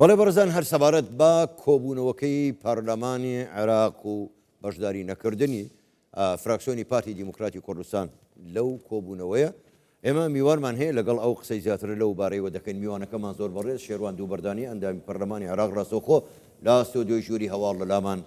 بەڵێ بەڕێزان هەر سەبارەت بە کۆبوونەوەکەی پەرلەمانی عێراق و بەشداری نەکردنی فراکسیۆنی پارتی دیموکراتی کوردستان لەو کۆبوونەوەیە ئێمە میوانمان هەیە لەگەڵ ئەو قسەی زیاتر لەو بارەیەوە دەکەین میوانەکەمان زۆر بەڕێز شێروان دووبەردانی ئەندامی پەرلەمانی عێراق ڕاستەوخۆ لە ستۆدیۆی ژووری هەواڵ لە لامان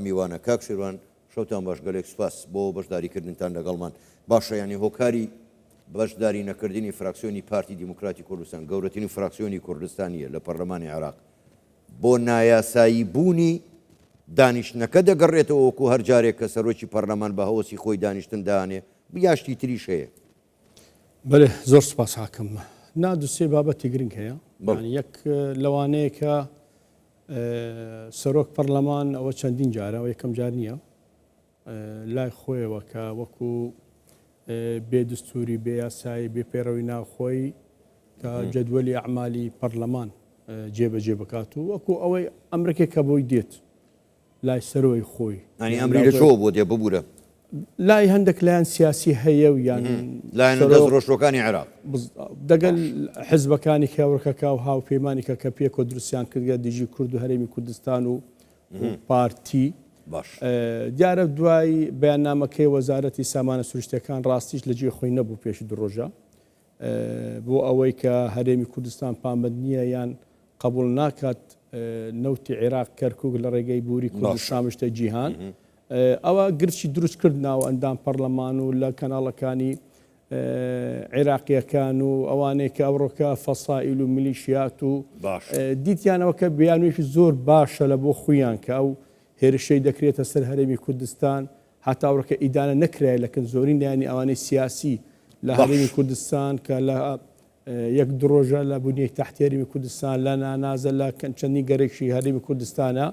میوانە کاک شێروان شەوتان باش گەلێک سوپاس بۆ بەشداری کردنتان لەگەڵمان باشە یانی هۆکاری بەشداری نەکردنی فراکسیۆنی پارتی دیموکراتی کوردستان گەورەترین فراکسیۆنی کوردستانیە لە پەرلەمانی عێراق بۆ نایاسایی بوونی دانیشتنەکە دەگەڕێتەوە وەکو هەر جارێک کە سەرۆکی پەرلەمان بە هەوەسی خۆی دانیشتن دانێ یا شتی تریش هەیە؟ بەێ زۆر سپاس حاکم نا دوسێ بابەتی گرنگ هەیە یەک لەوانەیە کە سەرۆک پەرلەمان ئەوە چەندین جارە ئەوە یەکەم جار نییە لای خۆیەوە کە وەکو بێ دستوری بێ یاسایی بێ پەیڕەوی ناوخۆی کە جەدوەلی ئەعمالی پەرلەمان جێبەجێ بکات و وەکو ئەوەی ئەمرکێک کە بۆی دێت لای سەرۆی خۆی. یانی ئەمری لە چۆوە بۆ دێ ببورە؟ لای هەندێک لایەن سیاسی هەیە و یان لایەنە دەست ڕۆشتوەکانی عێراق دەگەل حزبەکانی کێوڕکەکە و هاوپەیمانی کە کە پێکەوە دروستیان کردگە دژی کورد و هەرێمی کوردستان و پارتی باش دیارە دوای بەیاننامەکەی وەزارەتی سامانە سروشتەکان ڕاستیش لە جێی خۆی نەبوو پێش دو ڕۆژە بۆ ئەوەی کە هەرێمی کوردستان پابەند نییە یان قبوڵ ناکات نەوتی عێراق کەرکک لە ڕێگەی بوری کوردستان بچتە جیهان ئەوە گرچی دروست کرد ناو ئەندام پەرلەمان و لە کەناڵەکانی عێراقیەکان و ئەوانەی کە ئەوڕۆکە فەسائیل و میلیشیات و دیتیانەوە کە بیانوێکی زۆر باشە لە بۆ خویان کە ئەو هێرشەی دەکرێتە سەر هەرێمی کوردستان هەتا ئەوڕۆکە ئیدانە نەکرایە لەکن زۆرین لایەنی ئەوانەی سیاسی لە هەرێمی کوردستان کە لە یەک دو ڕۆژە لە بنیەی تەحتی هەرێمی کوردستان لە نانازە لە چەندین گەرەکی هەرێمی کوردستانە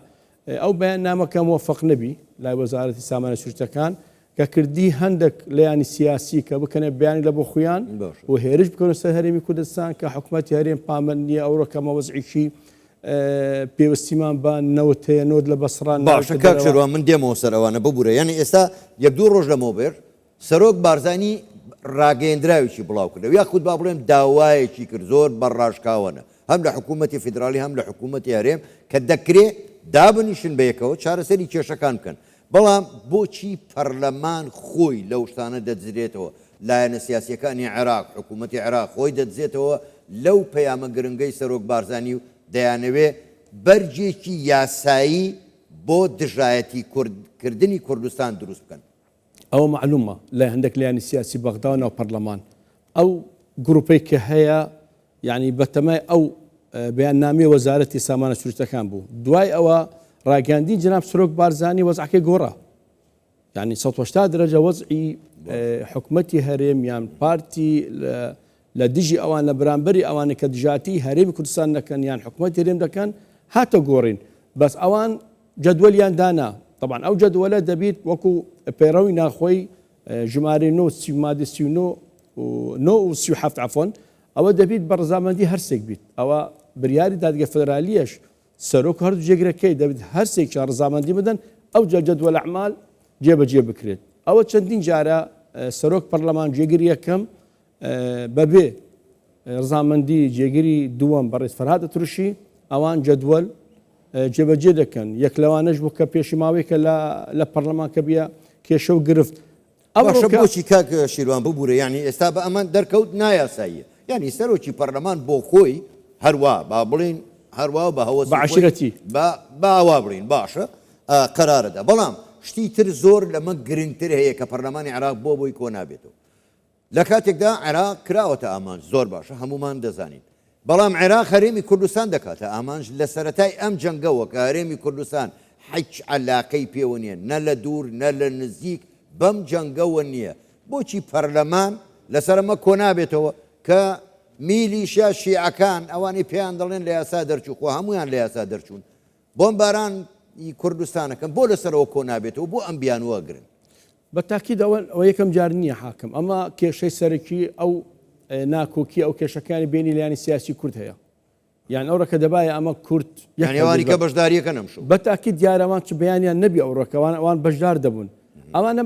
ئەو بەیاننامەکە مۆفەق نەبی لای وەزارەتی سامانە سروشتەکان کە کردی هەندێک لایەنی سیاسی کە بکەنە بیانی لە بۆ خویان و هێرش بکەنە سەر هەرێمی کوردستان کە حکومەتی هەرێم پابەند نییە ئەوڕۆ کەمە وەزعیکی پێوستیمان بە نەوت هەیە نەوت لە بەسڕان باشە کاک شێروان من دێمەوە سەر ئەوانە ببورە یانی ئێستا یەک دوو ڕۆژ لەمەوبەر سەرۆک بارزانی ڕاگەیەندراوێکی بڵاوکردەوە یاخود با بڵێم داوایەکی کرد زۆر بە ڕاشکاوەنە هەم لە حکوومەتی فیدراڵی هەم لە حکوومەتی هەرێم کە دەکرێ دابنیشن بەیەکەوە چارەسەری کێشەکان بکەن بەڵام بۆچی پەرلەمان خۆی لەو شتانە دەدزرێتەوە لایەنە سیاسیەکانی عێراق حکوومەتی عێراق خۆی دەدزێتەوە لەو پەیامە گرنگەی سەرۆک بارزانی و دەیانەوێ بەرگێکی یاسایی بۆ دژایەتی کورد کردنی کوردستان دروست بکەن. ئەوە مەعلومە لای هەندێک لایەنی سیاسی بەغدا و ناو پەرلەمان ئەو گروپەی کە هەیە یعنی بەتەمای ئەو بەیاننامەی وەزارەتی سامانە سروشتەکان بوو دوای ئەوە ڕاگەاندی جناب سەرۆک بارزانی وەزعەکەی گۆڕا یعنی 180 درەجە وەزعی حکومەتی هەرێم یان پارتی لە دژی ئەوان لە بەرامبەری ئەوانەی کە دژاتی هەرێمی کوردستان دەکەن یان حکومەتی هەرێم دەکەن هاتە گۆڕین بەس ئەوان جەدوەلیان دانا طبعا ئەو جەدوەلە دەبیت وەکو پەیڕەوی ناخۆی ژمارەی 9 سی مادە 39 و 9 و 37 عفوا ئەوە دەبیت بە ڕزامەندی هەرسێک بیت ئەوە بریاری دادگە فدرالیەش سەرۆک و هەردوو جێگرەکەی دەبێت هەرسێکیان ڕزامەندی بدەن ئەوجا جەدوەل ئەعمال جێبەجێ بکرێت ئەوە چەندین جارە سەرۆک پەرلەمان جێگر یەکەم بەبێ ڕزامەندی جێگری دووەم بەڕێز فەرهاد ئەتروشی ئەوان جەدوەل جێبەجێ دەکەن یەک لەوانەش بوو کە پێشی ماوەیەکە لە پەرلەمان کە بیە کێشە و گرفت باشە بۆچی کاک شیروان ببورە یانی ئێستا بە ئەمە دەرکەوت نایاساییە یانی سەرۆکی پەرلەمان بۆ خۆی هەروا با بڵین هەروا بە هەوەسی بە عەشیرەتی با با وا بڵین باشە قەرارەدا بەڵام شتی تر زۆر لەمە گرنگتر هەیە کە پەرلەمانی عێراق بۆ بۆی کۆ نابێتەوە لە کاتێکدا عێراق کراوەتە ئامانج، زۆر باشە هەموومان دەزانین، بەڵام عێراق هەرێمی کوردستان دەکاتە ئامانج، لە سەرەتای ئەم جەنگەوە کە هەرێمی کوردستان حیچ عەلاقەی پێوە نییە، نە لە دوور نە لە نزیک بەم جەنگەوە نییە، بۆچی پەرلەمان لەسەر ئەمە کۆنابێتەوە کە میلیشیا شیعەکان ئەوانەی پێیان دەڵێن لە یاسا دەرچوو، خۆ هەموویان لە یاسا دەرچوون، بۆمباران ی کوردستان ئەکەن، بۆ لەسەرەوە کۆنابێتەوە، بۆ ئەم بیانووە ئەگرن؟ بە تاکید ئەوە ئەوە یەکەم جار نییە حاکم ئەمە کێشەی سەرەکی ئەو ناکۆکی ئەو کێشەکانی بینی لایەنی سیاسی کورد هەیە یان ئەو ڕەکە دەبایە ئەمە کورد یانی ئەوانی کە بەشداریەکەن ئەم شەو بە تاکید دیارەوان چ بەیانیان نەبی ئەو ڕەکەوان ئەوان بەشدار دەبوون ئەوانە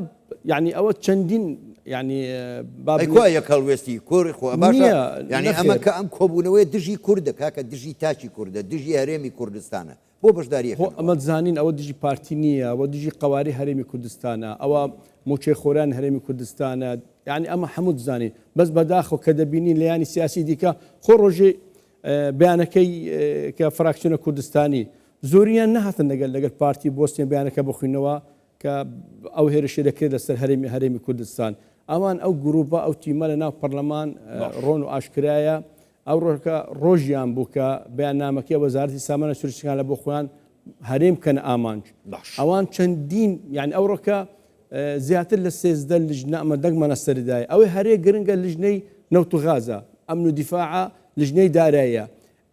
یعنی ئەوە چەندین یعنی با ئەی کوا یەک هەڵوێستی کورد خۆ باشە نییە، یعنی ئەمە نەخێر. کە ئەم کۆبوونەوەیە دژی کوردە کاکە دژی تاکی کوردە دژی هەرێمی کوردستانە بۆ بەشداری خۆ ئەکەن ئەمە ئەوان؟ زانین ئەوە دژی پارتی نییە ئەوە دژی قەوارەی هەرێمی کوردستانە ئەوە موچەی خۆرانی هەرێمی کوردستانە یعنی ئەمە هەموو دزانین بەس بەداخەوە کە دەبینین لایەنی سیاسی دیکە خۆ ڕۆژێ بەیانەکەی کە فراکسیۆنە کوردستانی زۆریان نەهاتن لەگەل لەگەل پارتی بۆستێن بەیانەکە بخوینەوە کە ئەو هێرشی دەکرێت لەسەر هەرێمی هەرێمی کوردستان ئەوان ئەو گروپە ئەو تیمە لە ناو پەرلەمان ڕۆن و ئاشکرایە ئەو ڕۆژەکە ڕۆژیان بوو کە بەیاننامەکەی وەزارەتی سامانە سروشتەکان لە بۆ خۆیان هەرێم بکەنە ئامانج ئەوان چەندین یعنی ئەوڕۆکە زیاتر لە 13 لجنە ئەمە دەنگمانە سەردایە ئەوەی هەرێ گرنگە لجنەی نەوت و غازە ئەمن و دیفاعە لجنەی داراییە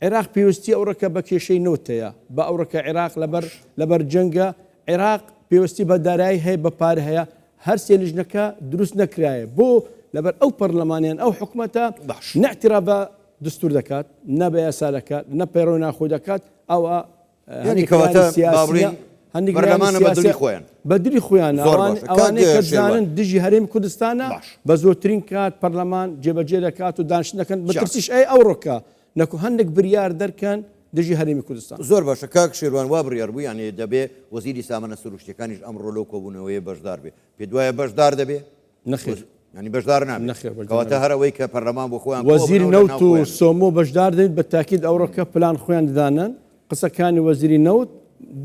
عێراق پێویستی ئەوڕۆکە بە کێشەی نەوت هەیە بە ئەوڕۆکە عێراق لەبەر لەبەر جەنگە عێراق پێوەستی بە دارایی هەیە بە پارە هەیە هەرسێ لیژنەکە دروست نەکرایە بۆ لەبەر ئەو پەرلەمانیان ئەو حکومەتە باش. نە اعتراف بە دستور دەکات نە بە یاسا دەکات نە پەیڕەوی ناخۆی دەکات ئەوە یانی هەندێک کەواتە لایەنی با سیاسیە بڵێین هەندێک لایەنی پەرلەمانە بە دڵی سیاسیە خۆیان. بە دلی خۆیانە زۆر ئەوان باشە کاک ئەوانەی کە شێروان. دزانن دژی هەرێمی کوردستانە باش. بە زۆرترین کات پەرلەمان جێبەجێ دەکات و دانیشتن دەکەن بە چاک. ترسیش ئەی ئەوڕۆکە نەکو هەندێک بریار دەرکەن دژی هەرێمی کوردستان. زۆر باشە کاک شێروان وا بڕیار بوو یانی دەبێ وەزیری سامانە سروشتیەکانیش ئەمڕۆ لەو کۆبوونەوەیە بەشدار بێ پێت وایە بەشدار دەبێ؟ نەخێر. یانی بەشدار نابێ؟ نەخێر بەشدار کەواتە نابێ. هەر ئەوەی کە پەرلەمان بۆ خۆیان وەزیر کۆبنەوە لە نەوت ناو و خۆیان. سۆمۆ بەشدار دەبێت بە تاکید ئەوڕۆکە پلان خۆیان دانەن قسەکانی وەزیری نەوت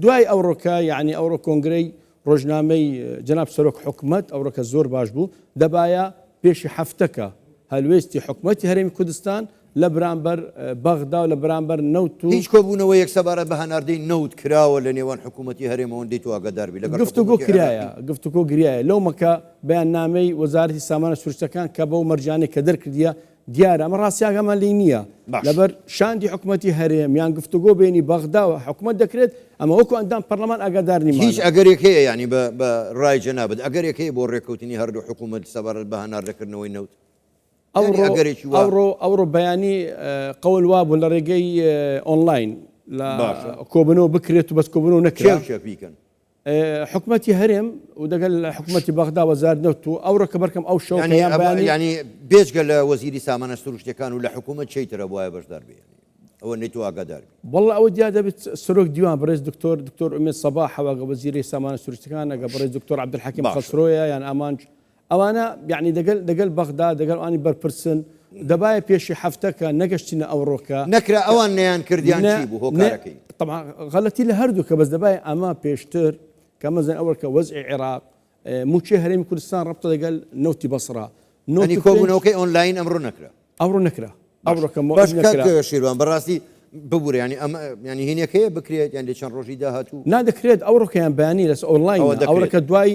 دوای ئەوڕۆکە یانی ئەوڕۆ کۆنگرەی ڕۆژنامەی جەناب سەرۆک حکومەت ئەوڕۆکە زۆر باش بوو دەبایە پێشی هەفتەکە هەلوێستی حکومەتی هەرێمی کوردستان لە برامبەر بەغدا و لە برامبەر نەوت و. هیچ کۆبوونەوەیەک سەبارەت بە هەناردەی نەوت کراوە لە نێوان حکوومەتی هەرێم ئەوەندەی تۆ ئاگادار بی لەگەڵ گفتوگۆ حکوومەتی کرایە عێراقی؟ گفتوگۆ گریایە لەو مەکە بەیاننامەی وەزارەتی سامانە سروشتەکان کە بەو مەرجانەی کە دەرکردیە دیارە ئەمە ڕاستی ئاگامان لێی نییە باش. لەبەر شاندی حکومەتی هەرێم یان گفتوگۆ بەینی بەغدا و حکومەت دەکرێت ئەمە وەکو ئەندام پەرلەمان ئاگادار هیچ نیمانە. ئەگەرێک هەیە یانی بە بە ڕای جەنابت ئەگەرێک هەیە بۆ ڕێککەوتنی هەردوو حکوومەت سەبارەت بە هەناردەکردنەوەی نەوت؟ ئەوڕۆ ئەوڕۆ ئەوڕۆ بەیانی قەول وابوو لە ڕێگەی ئۆنلاین لە کۆبنەوە بکرێت و بەس کۆبنەوە نەکرا. حکومەتی هەرێم و دەگەل حکومەتی بەغدا وەزارەت نەوت و ئەوڕۆ کە بەرکەم ئەو شەو کە یان بەیانی یانی بێجگە لە وەزیری سامانە سروشتیەکان و لە حکومەت چەی ترە بوایە بەشدار بێ یانی ئەوە نەی تۆ ئاگادار بی. وەڵا ئەوە دیار دەبێت سەرۆک دیوان بەڕێز دکتۆر دکتۆر ئومێد سەباحەوە گە وەزیری سامانە سروشتەکان ئەگە بەڕێز دکتۆر عەبدولحەکیم خەسرۆیە یان ئامانج ئەوانە یەعنی دەگەل دەگەل بەغدا دەگەل ئەوانی بەرپرسن دەبایە پێشی هەفتەکە نەگەشتینە ئەوڕۆکە. نەکرا ئەوان نەیان کرد یان چی بوو هۆکارەکەی؟ تەبعەن غەلەتی لە هەردووکە بەس دەبایە ئەمە پێشتر کە مەزن ئەوەکە وەزعی عێراق مووچەی هەرێمی کوردستان ڕەبتە دەگەل نەوتی بەسڕە یانی کۆبوونەوەکەی ئۆنلاین ئەمڕۆ نەکرا؟ ئەمڕۆ نەکرا ئەوڕۆکە باش کاک شیروان بەڕاستی ببورە ینی ئەمە ینی هینێک هەیە بکرێت یان لە چەند ڕۆژی داهاتوو؟ نا دەکرێت ئەوڕۆکەیان بەیانی لەس ئۆنلاین ئەوڕۆکە دوای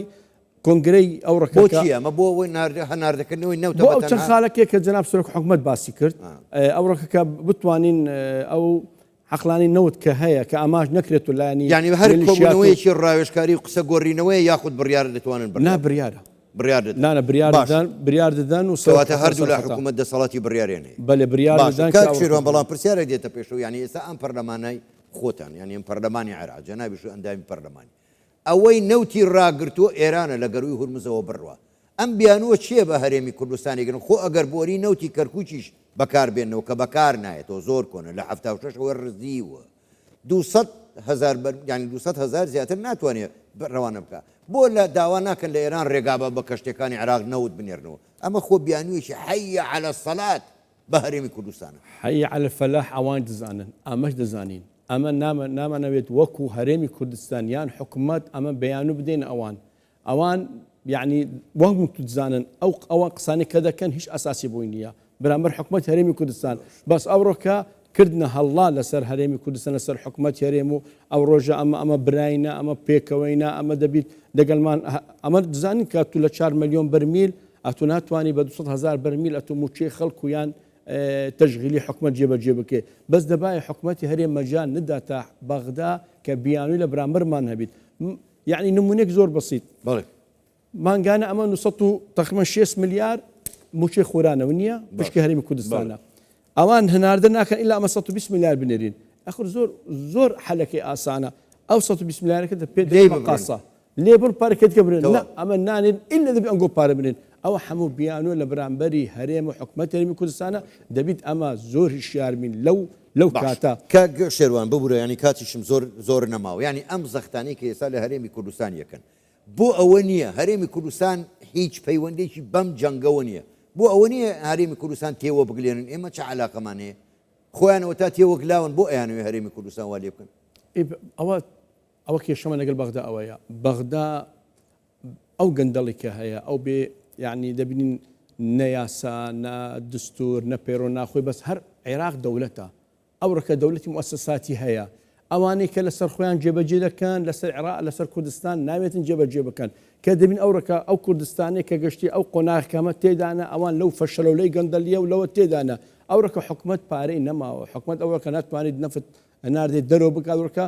کۆنگرەی ئەو ڕکەکە. بۆ چییە ئەمە؟ بۆ ئەوەی هەناردەکردنەوەی نەوتە بۆ ئەو چەند خالەکێک کە جەناب سەرۆک حکومەت باسی کرد ئەو ڕکەکە بتوانین ئەو عەقڵانی نەوت کە هەیە کە ئاماژ نەکرێت و لایەنی یانی هەر کۆبوونەوەیەکی ڕاوێژکاری و قسە گۆڕینەوەیە یاخود بڕیار دەتوانن بڕیار نا بڕیارە بڕیار دەدەن نا نا بڕیار دەدەن بڕیار دەدەن و کەواتە هەردوو لا حکوومەت دەسەڵاتی بڕیاریان هەیە بەلێ بڕیار دەدەن کاک شێروان بەڵام پرسیارێک دێتە پێشەوە یانی ئێستا ئەم پەرلەمانەی خۆتان یانی ئەم پەرلەمانی عێراق جەنابیش ئەندامی پەرلەمانی ئەوەی نەوتی ڕاگرتووە ئێرانە لە گەرووی هورمزەوە بڕوا. ئەم بیانووە چییە بە هەرێمی کوردستانی گرن خۆ ئەگەر بۆری نەوتی کەرکوکیش بەکار بێننەوە کە بەکار نایەتەوە زۆر کۆنە لە 76 ەوە ڕزیوە 200 هەزار بەر یانی 200 هەزار زیاتر ناتوانێ ڕەوانە بکا بۆ لە داوا ناکەن لە ئێران ڕێگا بە بە کەشتیەکانی عێراق نەوت بنێرنەوە ئەمە خۆ بیانوویەکی حی علی الصلاة بە هەرێمی کوردستانە. حی علی الفلاح ئەوان دەزانن ئەمەش دەزانین ئەمە نامانەوێت وەکو هەرێمی کوردستان یان حکومەت ئەمە بەیانو بدەینە ئەوان ئەوان یەعنی وەک دەزانن ئەو ئەوان قسانەی کە دەکەن هیچ ئەساسی بۆی نییە بەرامبەر حکومەت هەرێمی کوردستان بەس ئەوڕۆکە کردنە هەڵڵا لەسەر هەرێمی کوردستان لەسەر حکومەت هەرێم و ئەو ڕۆژە ئەمە ئەمە براینە ئەمە پێکەوەینە ئەمە دەبیت دەگەلمان ئەمە دەزانین کە تو لە 4 ملیۆن بەرمیل ئەتو ناتوانی بە 200 هزار بەرمیل ئەتو موچەی خەڵک و یان تەشغیلی حکومەت جێبەجێ بکەی بەس دەبایە حکومەتی هەرێم مەجال نداتە بەغدا کە بیانوی لە برامبەرمان هەبیت یەعنی نمونەیەک زۆر بەسیت بەڵێ مانگانە ئەمە 900 و تقریبا 6 ملیار موچەی خۆرانەوە نییە پشکی هەرێمی کوردستانە ئەوان هەناردە ناکەن ئیلا ئەمە 120 ملیار بنێرین ئەخر زۆر زۆر حەلەکەی ئاسانە ئەو 120 ملیارەکە دە پێ لێی ببڕن. قاسە لێ بڕ پارەکەت کە برن نا ئەمە نانێن ئیلا دەبێ ئەنگۆ پارە بنێن. ئەوە حەموو بیانوە لە بەرامبەری هەرێم و حکومەتی هەرێمی کوردستانە دەبیت ئەمە زۆر هشیار بین لەو لەو باش کاتە. کاک شێروان ببورە یانی کاتیشم زۆر زۆر نەماوە یانی ئەم زەختانەی کە ئێستا لە هەرێمی کوردستان یەکەن بۆ ئەوە نییە هەرێمی کوردستان هیچ پەیوەندێکی بەم جەنگەوە نییە بۆ ئەوە نییە هەرێمی کوردستان تێوە بگلێنن ئێمە چ عەلاقەمان هەیە خۆیان ئەوەتا تێوەگلاون بۆ ئەیانەوێ هەرێمی کوردستان وا لێ بکەن؟ ئەوە ئەوە کێشەمە لەگەڵ بەغدا ئەوەیە بەغدا ئەو گەندەڵی کە هەیە ئەو بێ یعنی دەبینین نە یاسا نە دستور نە پەیڕۆ ناخۆی بەس هەر عێراق دەولەتە ئەوڕکە دەولەتی موسەساتی هەیە ئەوانەی کە لەسەر خۆیان جێبەجێ دەکەن لەسەر عێراق لەسەر کوردستان ناوێتن جێبەجێ بکەن کە دەبین ئەوڕکە ئەو کوردستانەی کە گەشتی ئەو قۆناغکەمە تێدانە ئەوان لەو فەشەلەو لەی گەندەلیە و لەوە تێدانە ئەوڕکە حکومەت پارەی نەماوە حکومەت ئەوڕکە ناتوانێت نەفت هەناردەی دەرەوە بکات ئەوڕکە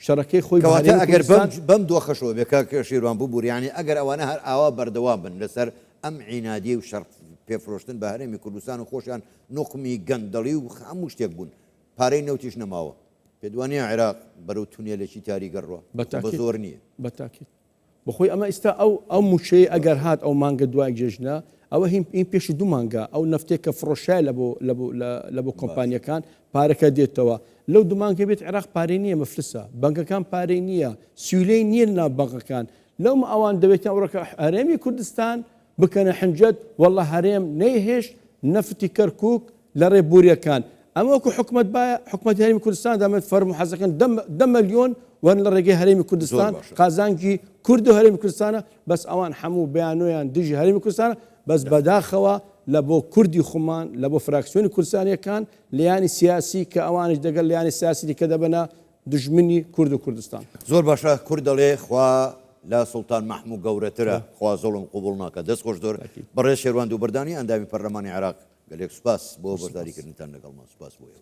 شەڕەکەی خۆی بە کەواتە هەرێمی ئەگەر بەم کوردستان. بەم دۆخەشەوە بێ کاک شیروان ببور یانی ئەگەر ئەوانە هەر ئاوا بەردەوام بن لەسەر ئەم عینادیەی و شەڕ پێفرۆشتن بە هەرێمی کوردستان و خۆشیان نوقمی گەندەڵی و هەموو شتێک بوون پارەی نەوتیش نەماوە پێت وانیە عێراق بەرەو تونێلێکی تاریک ئەڕوا بە خۆ بە تاکید زۆر نیە. بە تاکید. بەخۆی ئەمە ئیستا ئەو ئەو موچەیە ئەگەر هات ئەو مانگە دوای جێژنە ئەوە هین هین پێشی دوو مانگە ئەو نەفتێک کە فڕۆشای لە بۆ لە بۆ لە بۆ کۆمپانیەکان پارەکە دێتەوە لەو دوو مانگە بێت عێراق پارەی نییە مفلسە بەنکەکان پارەی نییە سیولەی نییە لەناو بەنکەکان لەومە ئەوان دەوێتیان ئەوڕۆکە هەرێمی کوردستان بکەنە حنجەت واللە هەرێم نەیهێشت نەفتی کەرکوک لە ڕێ بوریەکان ئەمە وەکو حکومەت بایە حکومەتی هەرێمی کوردستان دەمێت فەرمو حەزەکەن دە ملیۆن وەرن لە ڕێگەی هەرێمی کوردستان قازانجی کورد و هەرێمی کوردستانە بەس ئەوان هەموو بیانۆیان دژی هەرێمی کوردستانە بەس بەداخەوە لە بۆ کوردی خومان لە بۆ فراکسیۆنی کوردستانیەکان لیانی سیاسی کە ئەوانش دەگەل لیانی سیاسی دیکە دەبنە دوژمنی کورد و کوردستان. زۆر باشە کورد دەڵێ خوا لە سوڵتان مەحموو گەورەترە خوا زوڵم قبوڵ ناکات دەست خۆش زۆر بەڕێز شێروان دووبەردانی ئەندامی پەرلەمانی عێراق گەلێک سوپاس بۆ بەشداریکردنتان لەگەڵمان سوپاس بۆ ئێوە.